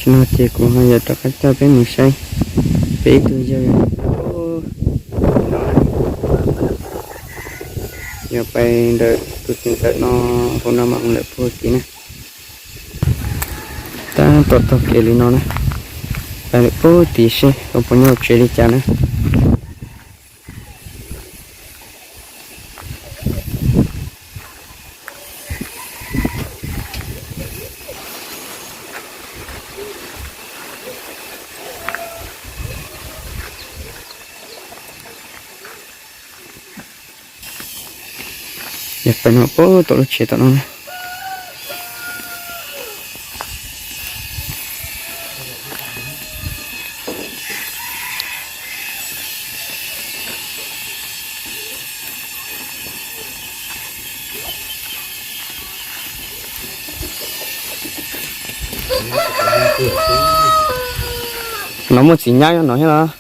Tam sim no ces kuv ho yuav rov qab coj peb mus saib peb ib tug yawg no, yog pais ntawm tus txiv ntxawm no, hauv no mam mus lawm puag tid na. Tab tom taug kev li no na, pais lawm puag tid seb puas nyob hauv tsev li cas na. Yog peb no puag tom lub tsev tom no na. No muaj txiv nyab nyob no thiab los?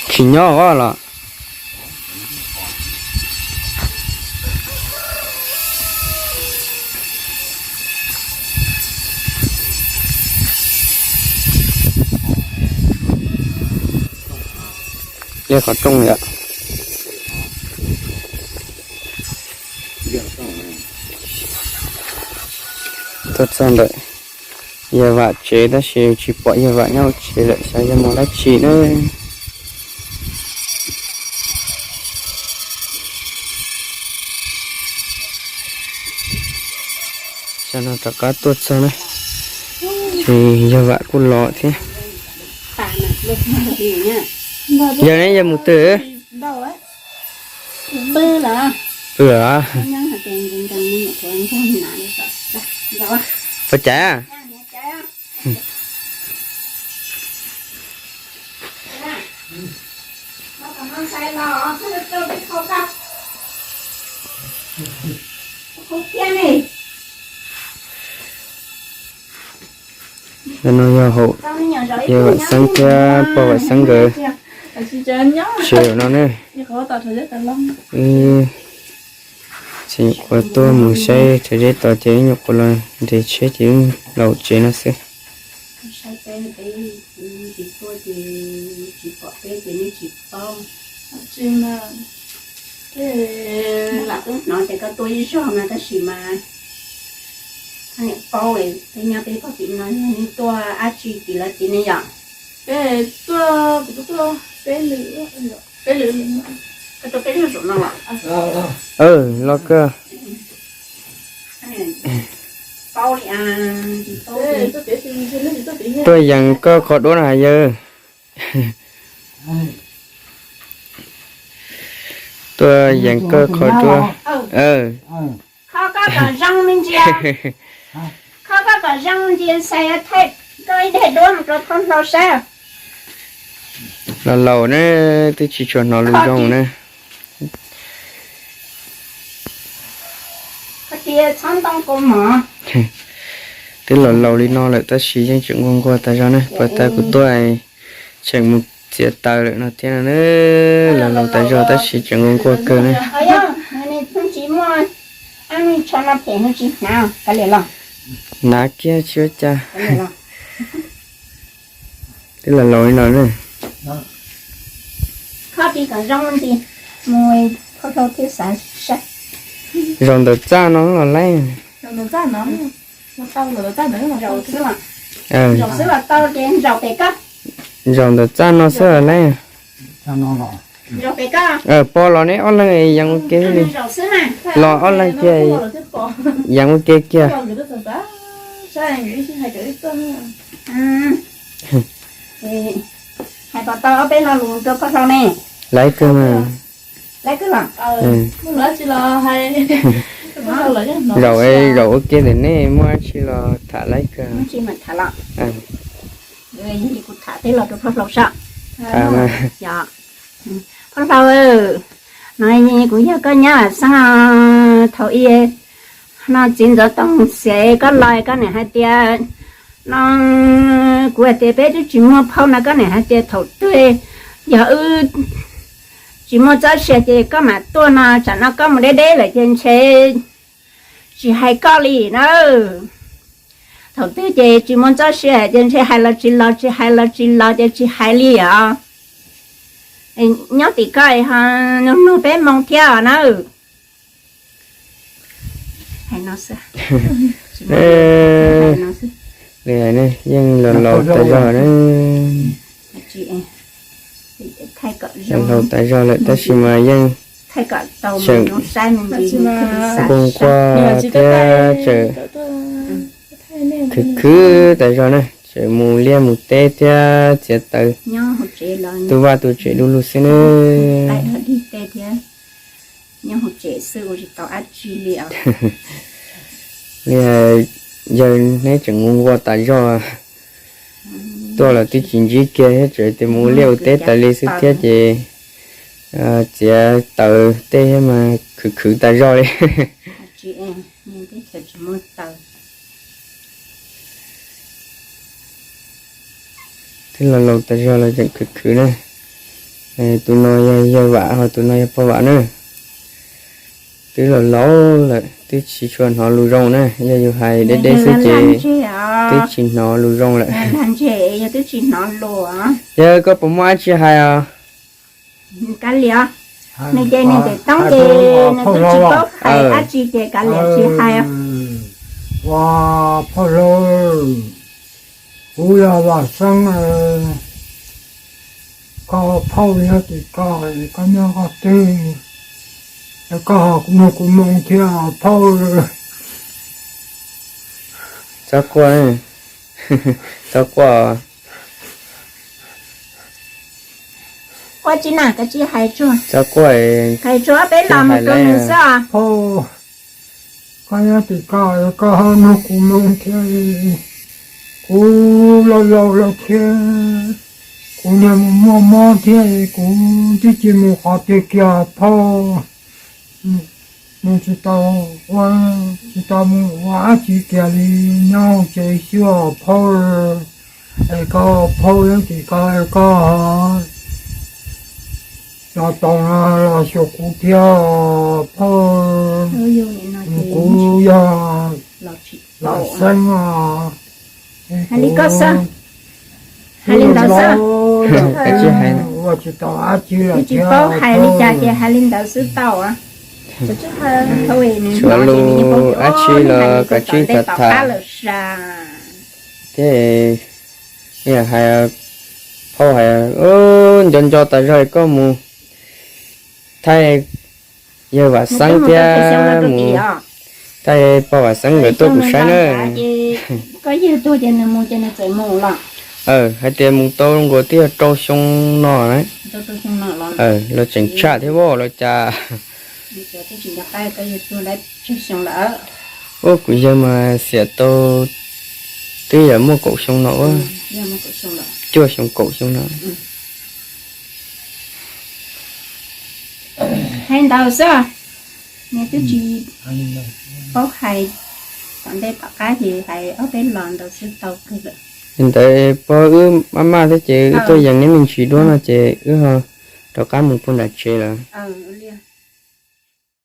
Tsis nyob os los? Liaj qhov rooj yom. Tuaj txog ntawm yawg Vam tsev tab sis tsis pom yawg Vam nyob hauv tsev lawm, xyov yog mus dab tsi na. Xyov no rov qab tuaj txog na, ces yawg Vam kuj los thiab. Yog ne, yog mus twg? Pw los? Ua cas? No yog hauv yawg Vam Xeeb thiab pog Vam Xeeb nkawd tsev no ne. Tseem nyuam qhuav tuaj mus saib thaum zeb tos ces wb nyuam qhuav los nres tsheb ces wb los tsev no xwb. Hnov tias koj tuaj ib zaug mas tab sis mas peb niam paub peb nyob peb pog tim no yog nej tuaj dab tsi tim lawv tim ne yom? Peb tuaj, kuv tuaj peb lwm, peb lwm, koj tuaj peb lwm zaum no los? Los kawg. Paub li, tuaj yees koj qhov duab na yawg. Tuaj yees koj qhov duab. Kho koj kom zoo me ntsis, kho koj kom zoo ntsis xav thaij koj ib daim duab mus rau phob hlau saib. Los laus ne, twb tsis tshua hnov lus zoo na. Twb los laus li no lawm tab sis yeej tseem nquag nquag tas zog ne. Puas tas kuv tuaj tseem mus txiav taws lawm no thiab no na. Los laus tas zog tab sis tseem nquag nquag kawg ne. Hnav kiag tsis ua cas. Twb los laus li no na. Zaum ntawm txaj no los laib. Zaum ntawm txaj no xwb los laib. Pog los neb ob leeg yees ua ke li. Los ob leeg kiag yees ua ke kiag. Hais kom tau ob peb lo lus rau pog hlau ne. Laib kawg mas. Laib kawg los? Zaum, zaum ua ke ntawm nej muaj dab tsi los tham laib kawg. Kuv tham teb los rau pog hlau saib. Pog hlau, no kuv yog koj nyab Vam Xeeb. Thaum ub No txiv ntxov Tooj Xev, koj los koj niam hais tias, no kuv hais tias peb twb tsis muaj phauj no, koj niam hais tias thaum twg yog wb tsis muaj txoj sia ces koj mam tuaj no, tsam no koj mus deb deb lawm ces ntshe tsis hais koj li na. Thaum twg ces tsis muaj txoj sia ces ntshe hais los tsis los, tsis hais los tsis los ces tsis hais li os. Nyob tim koj ho nug peb moo thiab os na. Li hais ne, yeej laus laus tas zog na. Laus laus tas zog lawm tab sis mas yeej tseem nquag nquag thiab tseem khwv khwv tas zog na, tseem mus liaj mus teb thiab txiav taws tu vaj tu tsev du lug xwb na. Li hais, yawg neb tseem mus nquag tas zog, tuaj los twb tsis ntsib kiag thiab tseem tias mus ua liaj ua teb tas li xwb thiab ces txiav taws tej thiab mas khwv khwv tas zog li. Twb laus laus tas zog los tseem khwv khwv na. Tus no yog yawg Vam ho tus no yog pog Vam na. Twb laus laus lawm twb tsis tshua hnov lus zoo na, yog yus hais deb deb xwb ces twb tsis hnov lus zoo lawm. Yawg, koj puas muaj dab tsi hais os? Kav liam, nws ces nws ntawm toob ces nws twb tsis paub hais dab tsi ces kav liam tsis hais. Ua phauj laus, kuv yog Vam Xeeb, koj phauj yog tim koj, koj nyob qhov twg, koj ho nug kuv moo thiab phauj. Txhob quaj, txhob quaj. Ua tsi na, koj tsis hais tsuag, txhob quaj, hais tsuag peb los mus rau nws xwb os. Phauj, koj nyob tim koj, koj ho nug kuv moo thiab, kuv laus laus lawm thiab, kuv niag mus muaj mob thiab, kuv twb tsis mus qhov twg kiag phauj. Nws tsis tau ua, tsis tau mus ua dab tsi kiag li, nyob hauv tsev xwb os phauj. Es koj phauj, yog tim koj es koj los tau no los xyuas kuv thiab phauj. Kuv yog Vam Xeeb os. Hais li koj xwb, hais li ntawd xwb. Ua tsis tau dab tsi lawm, tsis paub hais li cas ces hais li ntawd xwb tau. Tsuav lus dab tsi los kav tsij kav tham thiab. Hais, phauj hais, nco nco tas zog koj mus thaij yawg Vam Xeeb thiab mus thaij pog Vam Xeeb nkawd tuaj kuv saib na. Hais tias mus tau nkaus twb yog rau xyoo no na. Los tseem tshaj thiab los cas. Ua kuv yawg mas xiam tau twb yog muaj kaum xyoo no, cuaj xyoo kaum xyoo no. Hais ntawd xwb, nws twb tsis paub hais tom ntej tom qab ces hais ob peb los ntawd xwb tau kawg lawm. Li ntawd pog, wb maj maj thiab ces wb tuaj yees neb me ntsis duab no ces wb ho rov qab mus puag nram tsev lawm.